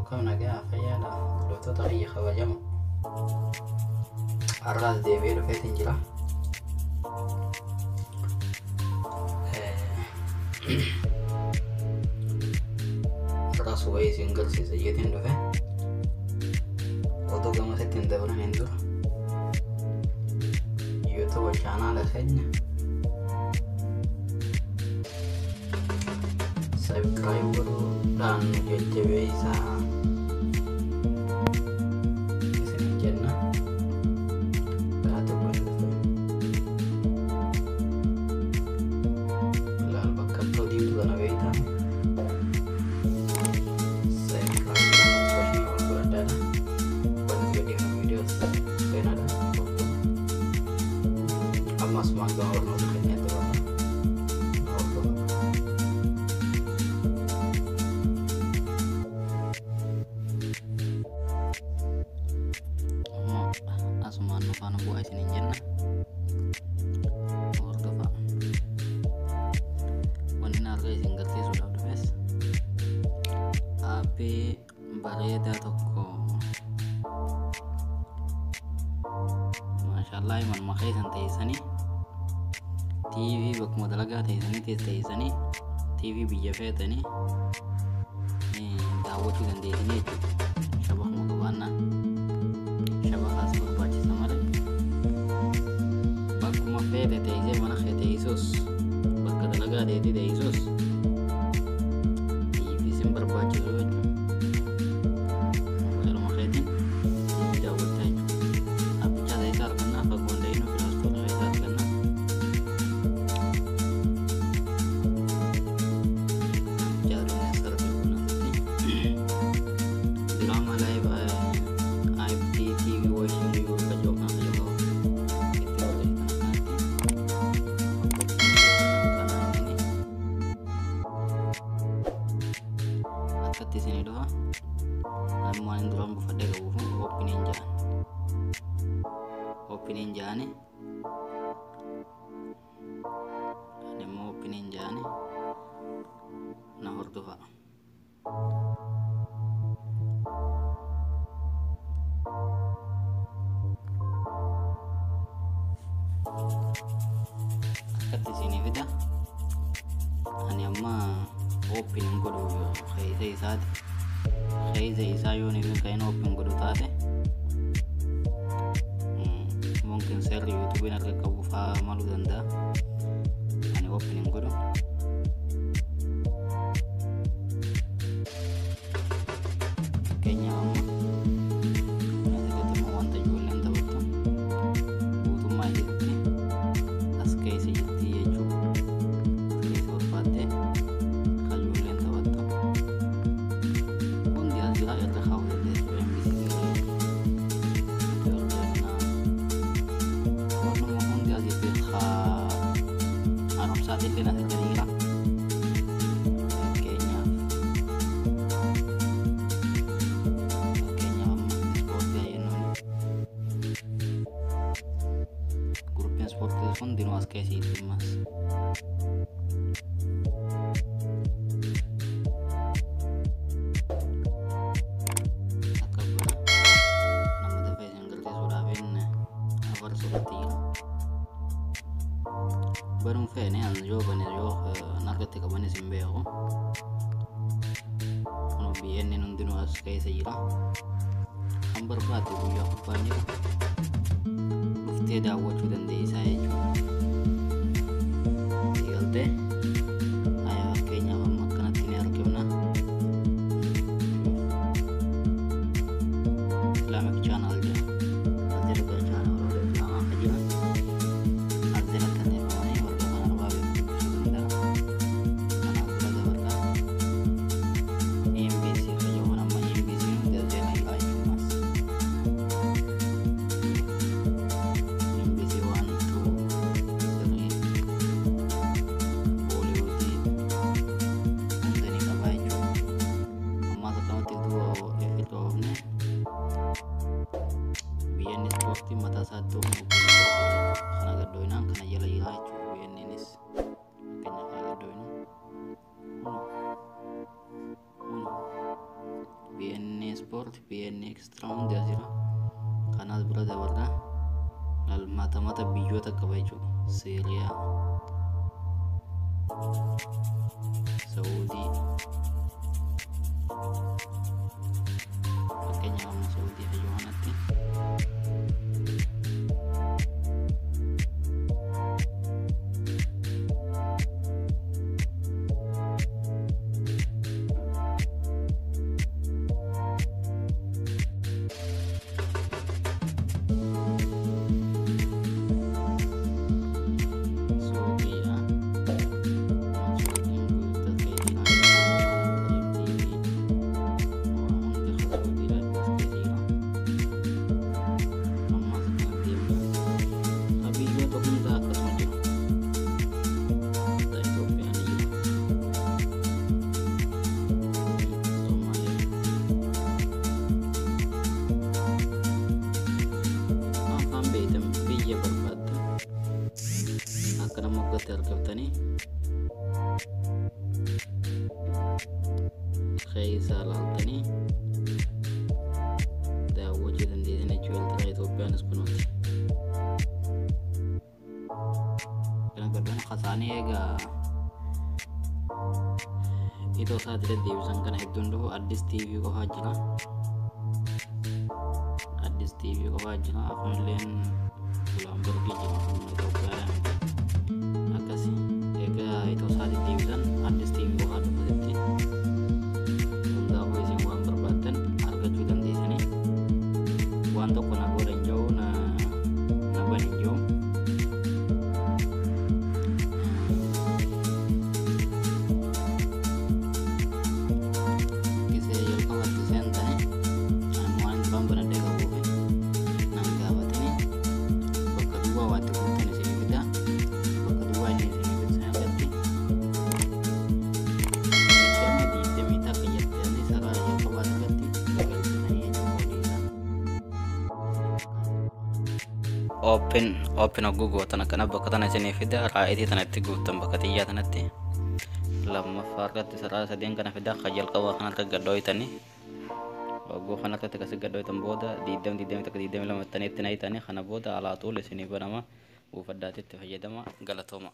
Akkam nagaa fayyaadha hordoftoota kiyya kabajamu. Har'aas deebi'ee dhufeetiin jira. Har'aas wayii isin garsiisa jeetiin dhufe. Oduu gamasitti hin dabalaniin dura. YouTube chaanaala keenya subscribe godhuudhaan nu jajjabeessaa isiniin jenna. Karaa tokko hin dhufe. Ilaal bakka ittoo diimtuu kana beektaa. Subscribe godhaa notification ol godhadhaadha. Wanti gadhiifamu viidiyoos seenaadha. Amma asumaan gama barnoota keenyaatti barra. Hordofaa. Amma asumaan nu faana bu'aa isiniin jenna. Hordofaa. Wanni har'a isin garsiisuudhaaf dhufes aappii bareedaa tokko maashaallah manuma keessan teessanii TV bakkuma dalagaa teessanii teessanii TV biyya feetanii daawwachuu dandeessanii jechuudha. Shabakuma qabaannaan shabakaas barbaachisa malee bakkuma feete teessee mana kee teessus bakka dalagaa teetii teessus TV sin barbaachisu jechuudha. Mobaayiluma keetiin TV daawwattaa jechuudha. Aappichaa isaa argannaa fagoon ta'inu Play Store isaa argannaa. Aappichaa argannaa search goonaa Drama live IPTV watching you kajo kan kajo itti barreessitan akkanatti kanaan inni akkatti isinii dhufa. Ammoo ani duraan buufadhee qabuuf open jedhan. Open jedhani. Ani immoo open jedhani na hordofa. Akkatti isinii fida. Ani amma open hin godhu keessa isaati. Keessa isaa yoo ni kan open godhu taate mungkin seerri YouTubein harka qabu faa maluu danda'a. Ani open hin godhu. Fakkeenyaaf amma asirratti immoo wanta ijoolleen taphattu guutummaa isheetti as keessa jirti jechuudha. As keessa barbaaddee kan ijoolleen taphattu hundi as jira irra kaa'uu dandeessu MBC Wannuma hundi as jirti haaromsaatiin illee asirra jira. Fakkeenyaaf amma ispoortii jennuun guruppiin ispoortii hundinuu as keessa jirti ammas. Akka bira nama dafee isin garsiisuudhaaf inni afarsuudhaatti jira. Banuun feene an yoo bane yoo narkatti qabanis hin beeku. Kun BN hundinuu as keessa jira. Kan barbaadde guyyaa kubbaan jiru dhuftee daawwachuu dandeessaa jechuudha. Galtee haya fakkeenyaaf amma akkanatti ni argina. Islamic channel jedha. As jala channel warra Islaamaa akka jiran as jalatti tarreeffamanii warra afaan Arabaa beeku dubbisuu danda'a. Kanaaf bira dabarra. MBC fayyadamuun amma MBC hundi as jala jira jechuudha. MBC 1, 2, 3 Bollywood hunda ni qaba jechuudha. Ammaas akkanatti duuba ifi dhoofne BN ispoortii mataa isaatti kana gaddoinaan kana jala jira jechuudha. BNnis fakkeenya kana gaddoinu BN Sport, BN Extra hundi as jira. Kanaas bira dabarra. Mata mata biyyoota qaba jechuudha. Seeriyaa, Saudii, fakkeenyaaf amma Saudii hayyoo kanatti Saudiidha. Saudiin guutuu keessa jira. Karim TV hundi Saudiidha as keessa jira. Ammas akkana deemna. Biyyoota hunda akkasuma jiru. Hatta Itoophiyaan ni jira. Somaaliyaa. Afaan beektan biyya barbaaddan akkana moggatti argattanii keessaa laaltanii daawwachuu dandeessan jechuudha. Iltira Itoophiyaanis kunuuti. Kana gaddoon kasaanii egaa itoo isaatti deddeebisan kana hedduun dhufu Addis TV qofaa jira. Addis TV qofaa jira. Kunilleen Bulaanbargii jira. Kun Itoophiyaadhaa miti. Akkasi egaa itoo isaatti deebisan Addis TV qofaa dhufasitti. Hundaafuu isin waan barbaaddan argachuu dandeessanii. Waan tokko na godha hin jiru, na bani hin jiru. Gisee jalqabatti seentanii ani waan duraan banadhee qabuuf nan gaafatanii bakka duwwaa waatti guutan isinii fida. Bakka duwwaa inni isinii fidu sana irratti 20 21 jettanii sarara jalqabaa irratti galchitanii jechuudha hojii isaa. Open open hogguu gootan akkana bakka tana isinii fida, raayitii tana itti guuttan bakka xiyyaa tanatti. Lammaffaa irratti sarara sadeen kana fida, ka jalqabaa kanarra gadhooytanii hogguu kanarratti akkasii gadhooytan booda 20 21 22 jettanii itti naqxanii, kana booda alaa xuul isinii banama. Buufadhaatti itti fayyadama. Galatooma.